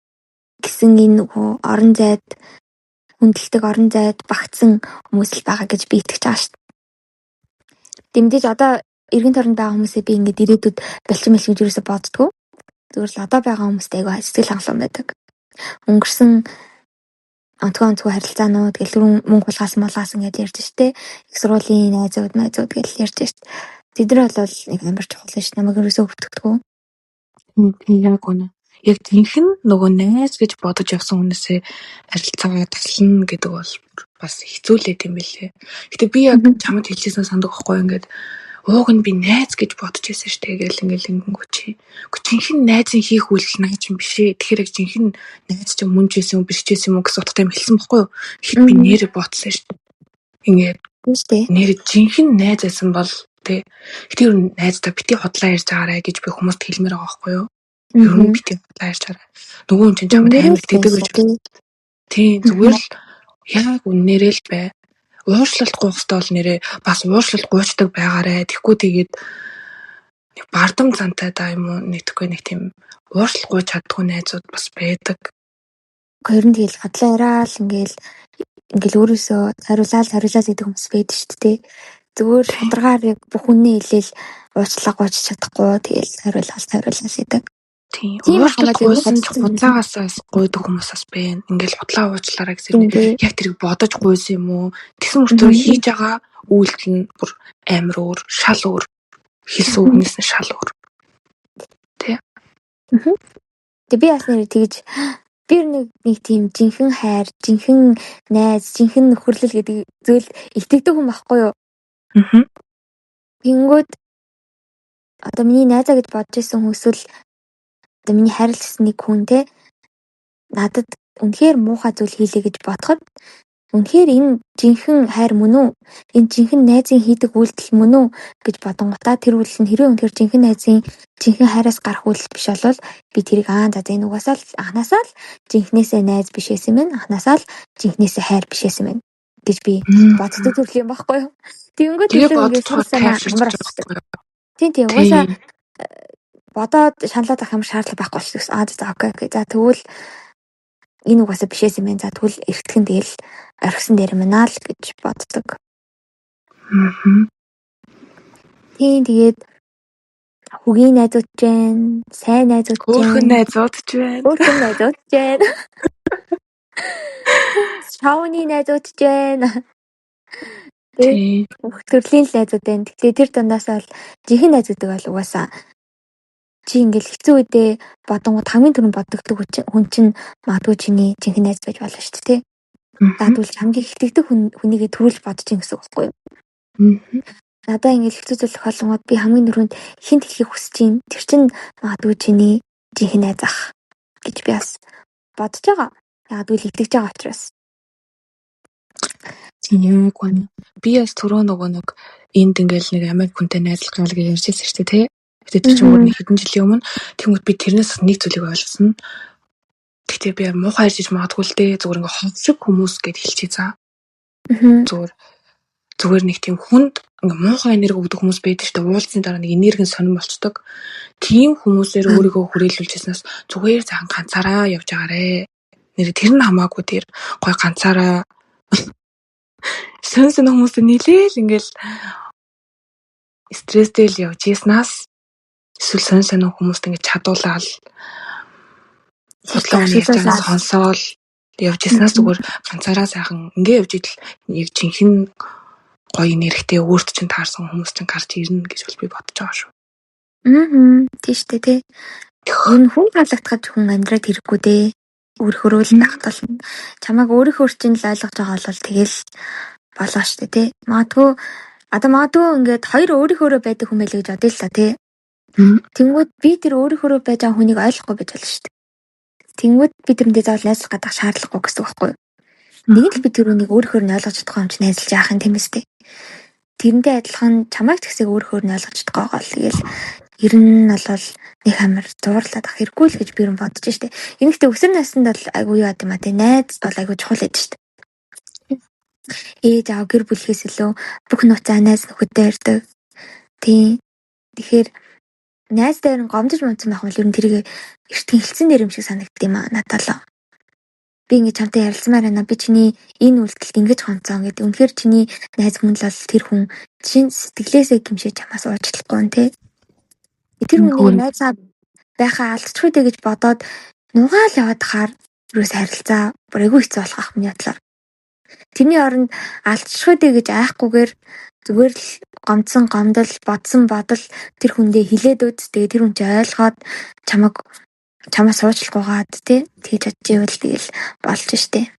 гэсэн энэ нөгөө орон зайд хүндэлдэг орон зайд багтсан хүмүүс л байгаа гэж би итгэж байгаа шүү дээ. Дэмдэж одоо Эргэн тойронд байгаа хүмүүсээ би ингээд ирээдүйд болчих мэлчих гэж юусоо боддгоо. Зүгээр л одоо байгаа хүмүүстэй айгүй сэтгэл хангалуун байдаг. Өнгөрсөн онцгой харилцаанууд гэл түрүүн мөнгө хулгайлсан мулгайлсан гэж ярьж штэ. Их сургуулийн найзууд майзууд гэж ярьж штэ. Тэд нар бол нэг амар чухал ш. Намайг ерөөсөө өвтгөдгөө. Тийм яг үнэ. Яг жинхэнэ нөгөө найз гэж бодож явсан хүнээсээ харилцаа таслана гэдэг бол бас хэцүү л юм билээ. Гэтэ би яг чамд хэлжсэн сандаг байхгүй ингээд ууг нь би найз гэж бодож байсан штэ гэл ингээл ингэнгүү чи. Үгүй жинхэнэ найзын хийх үйлдэл наа чинь биш ээ. Тэгэхээр яг жинхэнэ найз чинь мөн ч байсан юм биш ч байсан юм уу гэсэн утгатай юм хэлсэн байхгүй юу? Тэгэхэд би нэрээ бодсон штэ. Ингээд нэрээ жинхэнэ найз байсан бол тэ. Гэтэ ер нь найздаа бити худлаа ярьж байгаарэ гэж би хүмүүст хэлмээр байгаа байхгүй юу? Ер нь бити худлаа ярьж байгаарэ. Нөгөө хүн чинь чамд амар итгэдэг гэж тийм зүгээр л яг үннээрээ л бай. Уучлалт гуйх хэрэгтэй бол нэрээ бас уучлалт гуйчдаг байгаарэ. Тэгэхгүй тэгээд нэг бардам зантай да юм уу нэгтгэхгүй нэг тийм уучлалт гуйж чаддгүй найзууд бас байдаг. Ер нь тэгэл худлаа яриад ингээл өөрөөсөө хариулаад гэдэг хүмүүс байдаг шүү дээ. Зүгээр шударгаар яг бүх үннээ хэлээл уучлаа гуйж чадахгүй тэгэл хариулаад гэдэг. Тийм. Уучлалт гуйсан ч худлаагаас гуйдаг хүмүүс бас байна. Ингээл худлаа уучлаарай гэсэн юм. Яг тэрийг бодож гуйсан юм уу? Тэгсэн мөртөө хийж байгаа үйлдэл нь бүр амар өөр, шал өөр. Хэлсэн үгнээс нь шал өөр. Тэ. Тэг би бас нэр тэгж би нэг тийм жинхэнэ хайр, жинхэнэ найз, жинхэнэ нөхөрлөл гэдэг зүйлд итгэдэг хүн байхгүй юу? Тэнгүүд одоо миний найзаа гэж бодож исэн хүн эсвэл одоо миний хайрласан нэг хүн те надад үнэхээр муухай зүйл хийлээ гэж бодоход үнэхээр энэ жинхэнэ хайр мөн үү? Энэ жинхэнэ найзын хийдэг үйлдэл мөн үү гэж бодонгуудаа тэр үйлдэл нь хэрвээ үнэхээр жинхэнэ найзын жинхэнэ хайраас гарах үйлдэл биш болвол би тэрийг за энэ угаасаа л анхнаасаа л жинхнээсээ найз биш байсан юм байна. Анхнаасаа л жинхнээсээ хайр биш байсан юм байна гэж би боддог төрлийн юм байхгүй юу? Тэнгүүд илүү ингээд санаа амар болчихдог. Тийм угаасаа бодоод шаналаад авах юм шаардлага байхгүй болчихсон. За окей. За тэгвэл энэ угаасаа биш байсан юм байна. За тэгвэл эртгэн тэгэл орхисон дээр юм байна л гэж боддог. Тийм тэгээд хөгийн найзууд ч байна, сайн найзууд ч байна. Хөөрхөн найзууд ч байна. Хөөрхөн найзууд ч байна. Шоуны найзууд ч байна. Тийм. Бүх төрлийн л найзууд байна. Гэхдээ тэр дундаас бол жинхэнэ найзуудыг бол угаасаа чи ингээл хэцүү үедээ бодонгууд хамгийн түрүүнд бодогддог хүн чинь магадгүй чиний жинхэнэ найз байж болно шүү дээ, тэ. За тэгвэл хамгийн их итгэдэг хүнийгээ төрүүлж бодож ин гэсэн үг байхгүй юу? Надаа ингээл хэцүү зүйл тохиолдонгууд би хамгийн түрүүнд хинт хэлхийг хүсэж байна. Тэр чинь магадгүй чиний жинхэнэ найз ах гэж би бас бодож байгаа. Яг тэгвэл итгэж байгаа учраас. Тийм яг үнэ. Би бас түрүү нөгөө нэг энд ингээл нэг Америк хүнтэй найзлах гал гэж ярьж байсан шүү дээ, тэ. Гэтэ тэр чинь өөр нэг хэдэн жилийн өмнө. Тэнгүүд би тэрнээс нэг зүйлийг ойлгосон. Гэтэ би муухай ярьж магадгүй л дээ. Зүгээр ингээ хов шиг хүмүүс гэд хэлчихье за. Зүгээр нэг тийм хүнд ингээ муухай энерги өгдөг хүмүүс байдаг шүү дээ. Уулзсны дараа нэг энерги нь сонирн болчдөг. Тийм хүмүүсээр өөрийгөө хүрээлүүлжсэнээс зүгээр зан ганцаараа явж байгаарэ. Нэр тэр нь хамаагүй тэр гой ганцаараа сонь хүмүүстэй нийлээл ингээл стресстэй л явж ийснаас эсвэл сонь хүмүүст ингээд чадуулаад худлаа ярьж байгаа сонсоол явж ийснаас зүгээр ганцаараа сайхан ингээ явж идэл яг жинхэнэ гоё нэрхтээ өөрт чинь таарсан хүмүүс чинь гарч ирнэ гэж бол би бодож байгаа шүү. Тийм шүү дээ, тий. Энэ хүн таалагдахад хүн амьдраад хэрэггүй дээ. Өөрөөхөө л байх болно. Чамайг өөрийнхөө чинь л ойлгож байгаа бол тэгэл болоо шүү дээ, тий. Магадгүй одоо магадгүй ингээд хоёр өөрийнхөөрөө байдаг хүн байлаа гэж бодъё л та, тий. Тэнгүүд би тэр өөрийнхөөрөө байж байгаа хүнийг ойлгохгүй байж болно шүү дээ. Тэнгүүд би тэрнтэй заавал найзлах гэдэг шаардлагагүй гэсэн үг байхгүй юу? Нэг л би тэр хүнийг өөрийнхөөр нь ойлгож чадахгүй юм чи найзалж яах юм тийм үстэй. Тэрнтэй адилхан чамайг ч гэсэн өөрийнхөөр нь ойлгож чадахгүй байгаа л тэгэл ер нь бол нэг амар зуурлаад ах хэрэггүй л гэж би ер нь бодож штэ. Энэ гэхдээ өсвөр наснд бол айгүй юу юм а тий найз бол айгүй чухал байдаг штэ. Ээж аав гэр бүлхээс илүү бүх нууцаа найз нөхөдтэй ярьдаг. Тий. Тэгэхээр найз дээр нь гомдож монцсон байх бол ер нь тэрийг эртхэн хэлсэн дээр юм шиг санагдд юм а надад л. Би ингэж чамтай ярилцмаар байна. Би чиний энэ үйлдэлд ингэж гомдсон гэдэг. Үнэхээр чиний найз хүн л бол тэр хүн чин сэтгэлээсээ гэмшиж чамаас уучлахгүй нь те. Тэр хүнийг найзаа байхаа алдчихгүй дээ гэж бодоод нугаал яваад хаар юус харилцаа бүр айгүй хэцүү болох ах миний бодлоор. Тэрний оронд алдчихгүй дээ гэж айхгүйгээр зүгээр л гомдсон гомдол, бодсон бодол тэр хүндээ хилээд үз. Тэгээ тэр хүн чи ойлгоод чамайг чамаас уучлахгүйгаад тий тэгж чадчихвэл тэгэл болж штэ.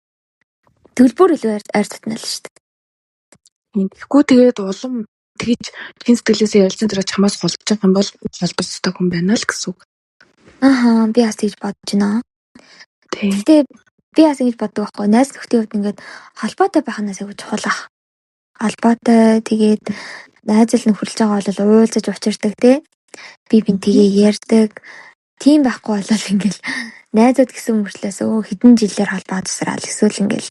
Төлбөр илүү ойр татна л штэ. Тэгэхгүй тэгээд улам тэгж чин сэтгэлээсээ ярилцсан дараа чамаас холдож байгаа юм бол холдох ёстой хүн байна л гэсэн үг. Ааха, би бас тэгж бодож байна. Гэхдээ би бас ингэж боддог байхгүй. Найз нөхдийн хувьд ингээд холбоотой байх нь айгүй чухал ах. Холбоотой, тэгээд найз л нөхөрлөж байгаа бол уулзаж учирдаг те. Би бинтэйгээ ярьдаг. Тийм байхгүй бол ингээл найзууд гэсэн мөртлөөс өө хэдэн жилээр холбоо тусраал эсвэл ингээл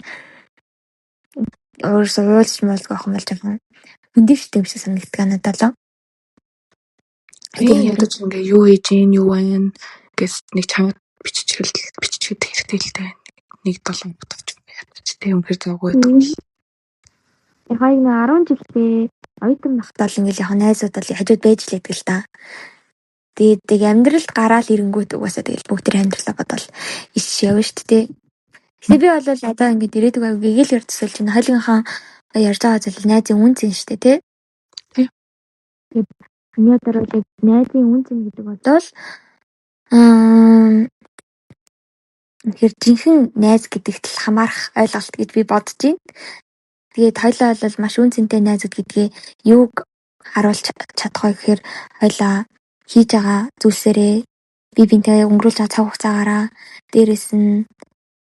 өөрөөсөө уулзч муулзах байх юм бол жоохон хүндэрчтэй юм шиг санагддаг надад л. Тийм, ядаж ингээ юу хийж гин юу байна гэс нэг чамд биччихэл биччихэд хэрэгтэй л дээ. Нэг 7 хоног ч ядаж тийм үнэхэр завгүй байдаг бол. Яг нэг 10 жилдээ оюутан байхдаа л ингээл яг найзууд бол хажууд байж л байдаг л та. Тэгээд тэг амьдралд гараал ирэнгүүт угаасаа тэгэл бүгд тэр амьдралаа бодоол иш явна шүү дээ. Тэгээ би бол одоо ингээд ирээдүг аяг гээгээл төсөөлж байна. Хойлгийнхаа ярьж байгаа зүйл найзын үн цэн шүү дээ, тий? Тий. Тэгээд миний бодлоор бол яг найзын үн цэн гэдэг бол үнэхээр жинхэнэ найз гэдэгт л хамаарах ойлголт гэж би бодож байна. Тэгээд хоёлаа бол маш үн цэнтэй найзууд гэдгээ юуг харуулж чадах вэ гэхээр хоёлаа хийж байгаа зүйлсээрээ бие биентэйгээ өнгөрүүлж байгаа цаг хугацаагаараа, дээрэс нь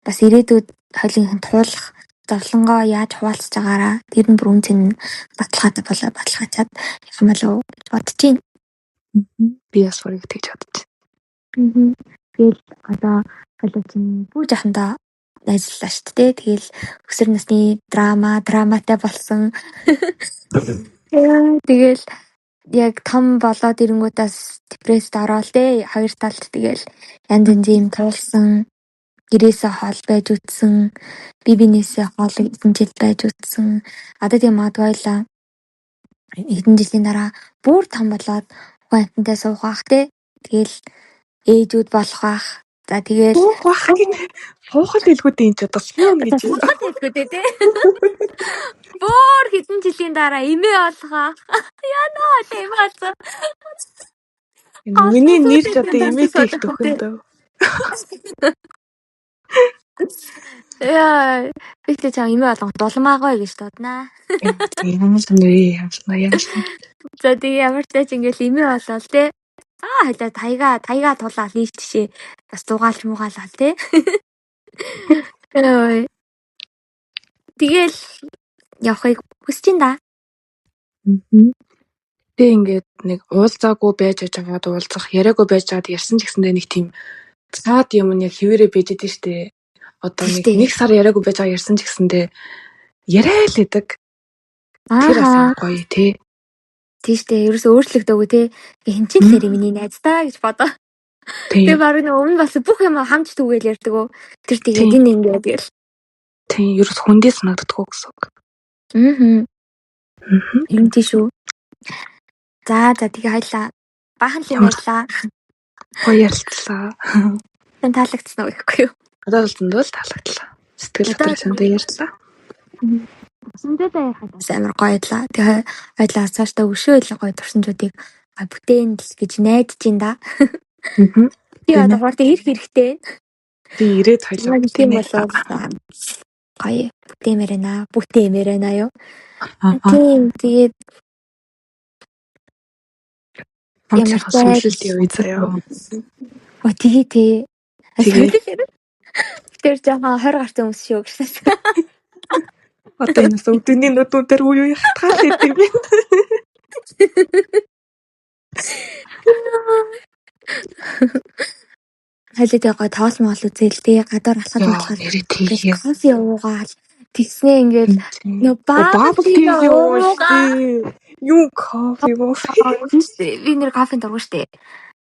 бас ирээдүйд хоёулынх нь туулах зовлонгоо яаж хуваалцаж байгаараа тэр нь бүр үн цэн баталгаатай болоо баталгаажаад явах юм болов уу гэж бодож байна. Би бас бүрийг тэгж бодож байна. Тэгэл одоо хоёлаа чинь бүр жахандаа найзлаа шүү дээ. Тэгэл өсвөр насны драматай болсон. Тэгэл яг том болоод ирэнгүүтээс депресд ороод те хоёр талд тэгэл янз янзын юм туулсан, гэрээсээ хол байж үтсэн, бие биенээсээ хол хэдэн жил байж үтсэн. Одоо тийм магадгүй хоёлаа хэдэн жилийн дараа бүр том болоод хүн амьтантай суух бах те. Тэгэл ээжүүд болох бах. За тэгэл суух бах гин суухад хэлгүүдээ энэ ч одоо сууна гэж. Суухад хэлгүүдээ те. Бүр хэдэн жилийн дараа эмээ болох бах. Яна эмээ болсон. Миний нэр ч одоо эмээтэй их төхөндөө. Яа, би ч чам эмээ болгон дулмаагүй гэж дууднаа. Ямар ч нэрээ ямарна ямар. За тэгээ ямар ч тач ингээл эмээ болол те. Аа хайлаа таяга тулаал ийш тийшээ бас дугаалж муугаалал те. Ой. Тэгэл явахыг хүсэж ин да. Тэг ингээд нэг уулзаагүй байж байгаад уулзах, яриаггүй байж байгаад ярьсан ч гэсэндээ нэг тийм цаад юм нь яг хിവэрэ байж идэв штэ. Одоо нэг сар яриаггүй байж байгаа ярьсан ч гэсэндээ яриа л идэг. Тэр бас гоё тий. Тий штэ, ерөөсөө өөрчлөгдөөгүй те. Хэн ч л нэр миний найз та гэж бодоо. Тэгээ баг нэг өмнө бас бүх юм хамт түгээл ярьдаг өө. Тэр тэгээд энэ ингээд гэл. Тийм, ерөөс хүндээ санагддаггүй гэсэн үг. Аа. Юм тий шүү. За тэгээ хоёлаа. Баахан л юм ярьлаа. Гоё ярилцлаа. Тань таалагдсан уу гэхгүй юу? Надад бол зөндөө л таалагдлаа. Сэтгэл дотор чамтай ярьлаа. Турсанжуудаа ярихад бас амар гоё байлаа. Тэгээ хоёлаа цаашдаа өшөө илүү гоё турсанжуудыг бүтээн л гэж найдаж байна да. Би одоо хурдан ирэх хэрэгтэй. Би ирээд хоёлаа тийм болоо гоё бүтээмээр байна. Бүтээмээр байна юу? Тийм, тэгээд ямар ч сүлэлт явъя заяа. Оо тэгээ тий. Тэгээд тэр жоохон 20 гарсан хүмүүс шүү гэсэн. Одоо энэ бас өвдөний нүдүүн дээр үе үе хатгаал идэв юм байна. Хоёлаа тэгээ гоё тоол моол үзэл тий гадуур алхаж малхал нэрээ тэгээ кофе уугаал тэгснээ ингээл нөө bubble tea уугаа. Юу кофе мó. Би нэр кофенд дургу штэ.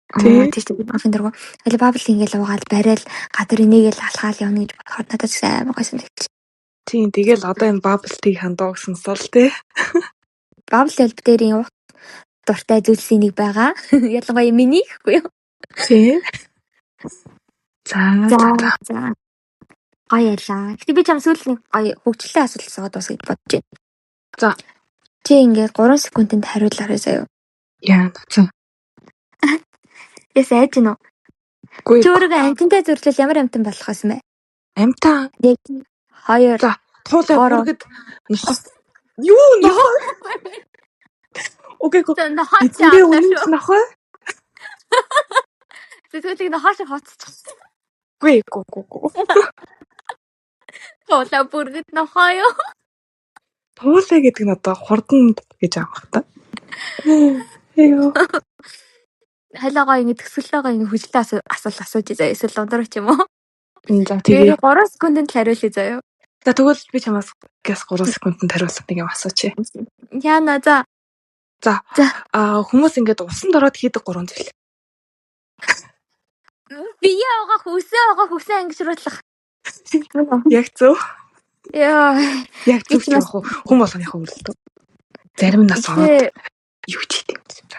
Аа, тийш үү, кофенд дургу. Тэгэл bubble tea ингээл уугаал барайл гадар энийгээл алхаал явна гэж бодохоор надад ч амар гоё санагдлаа. Тийм, тэгэл одоо энэ bubble tea хандаа сонсоол те. Bubble tea бол битэрийн уух дуртай зүйлсийн нэг байгаа. Ялангуяа миний гэхгүй юу? Тийм. За За за. Гоё ялаа. Гэтэ би чам сүүл нэг гоё хөгжилтэй асуулт асуугаад дуусгая гэж бодож байна. За. Чи ингээд 3 секундэд хариулаарай заяа. Яа, за. Яс айж гинөө. Үгүй. Чи өөрийгөө амьтантай зөрчил ямар амьтан болох байсан бэ? Амьтан. 1 2 За, туулай 3 бүргэд нохоо. Юу нохоо? Окей. Нохоо чи Эзэндээ авлаа үнэн шүү. нохой? Тэгвэл нохоо шиг хоцчих. Үгүй гүү гүү гүү. Туулай бүргэд нохоо юу? Туулай гэдэг нь одоо хурдан гэж аах та. Эё. Хойлоогоо ингэ төсөөллөөгөө ингэ хүчлээ асуулт асууж заяа. Эсвэл ундрах юм уу? За, тэгээ. 3 секундэд хариулъя заяа. За, тэгвэл би чамаас гяс 3 секундэд хариулах нэг юм асуучих. Яна, за. За. За. Аа, хүмүүс ингээд усанд ороод хийдэг гурван зүйл. Бие угаах, үсээ угаах, үсээ ангижруулах. Яг зөв. Яа. Яг зөв ч яг хүн болгоны хөвөрлөлтөө. Зарим нь нас ороод юу ч хийдэг юм бэ?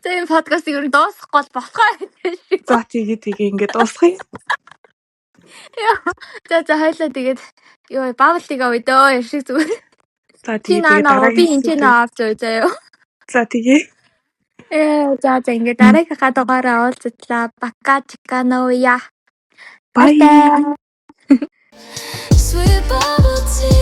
За, энэ подкастыг ер нь дуусгахгүй бол болохгүй шүү. За, тэгээ тэгээ ингээд дуусгая. За за, хойлоо тэгээд ёо bubble tea-г авъя дөө шиг зүгээр. За, Чи тэгээ тэгээ наа би дараагийн энэ ч авч зөө заяа. За, тэгээ. За за, ингээд дараагийнхаа дугаараа уулзтлаа. Пока, чиканоя. Bye. Баяртай. Sweet bubble tea.